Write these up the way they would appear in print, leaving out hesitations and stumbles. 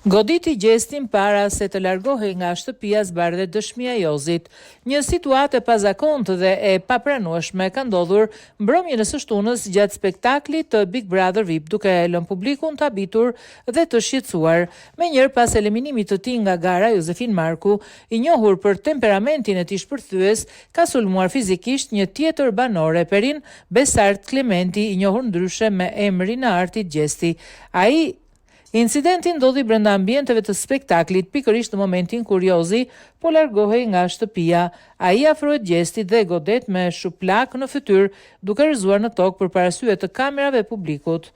Goditi Gjestin para se të largohej nga shtëpia zbardhet dëshmia e Jozit. Një situatë e pazakontë dhe e papranueshme ka ndodhur mbrëmjen e së shtunës gjatë spektaklit të Big Brother VIP duke lënë publikun të habitur dhe të shqetësuar. Menjëherë pas eliminimit të tij nga gara Jozefin Marku, i njohur për temperamentin e tij shpërthyes, ka sulmuar fizikisht një tjetër banore, Perin Besart Klementi, i njohur ndryshe me emrin e artit Gjesti. Ai Incidenti ndodhi brenda ambienteve të spektaklit, pikërisht në momentin kur Jozi po largohej nga shtëpia. Ai i afrohet Gjestit dhe e godet me shuplakë në fytyrë, duke rrëzuar në tokë përpara syve të kamerave e publikut.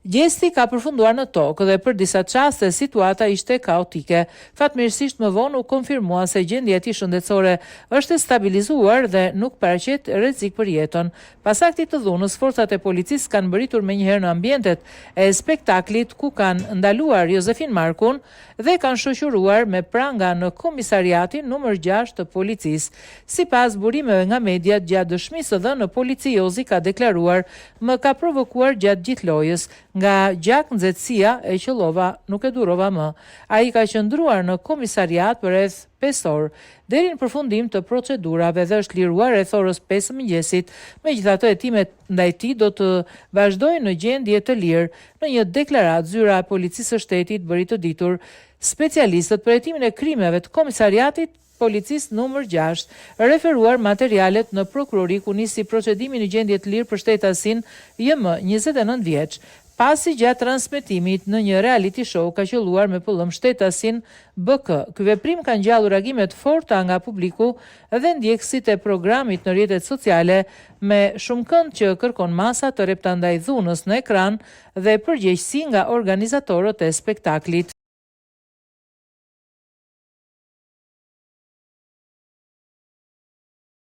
Gjesti ka përfunduar në tokë dhe për disa çaste situata ishte kaotike. Fatmirësisht më vonë u konfirmua se gjendja e tij shëndetësore është e stabilizuar dhe nuk paraqet rrezik për jetën. Pas aktit të dhunës, forcat e policisë kanë mbërritur menjëherë në ambientet e spektaklit ku kanë ndaluar Jozefin Markun dhe e kanë shoqëruar me pranga në komisariatin numër gjashtë të policisë. Sipas burimeve nga mediat, gjatë dëshmisë së dhënë në polici Jozi ka deklaruar, Më ka provokuar gjatë gjithë lojës. Nga gjaknxehtësia e qëllova, nuk e durova më. Ai ka qëndruar në komisariat për rreth pesë orë, deri në përfundim të procedurave dhe është liruar rreth orës pesë të mëngjesit. Megjithatë, hetimet ndaj tij do të vazhdojnë në gjendje të lirë. Në një deklaratë, zyra e Policisë së Shtetit bëri të ditur, Specialistët për hetimin e krimeve të Komisariatit Policisë numër gjashtë, referuar materialet në prokurori ku nisi procedimi në gjendje të lirë për shtetasin JM, 29 vjeç, pasi gjatë transmetimit në një reality show ka qëlluar me pëllëmbë shtetasin BK. Ky veprim ka ngjallur reagime të forta nga publiku dhe ndjekësit e programit në rrjetet sociale, me shumëkënd që kërkon masa të rrepta ndaj dhunës në ekran dhe përgjegjësi nga organizatorët e spektaklit.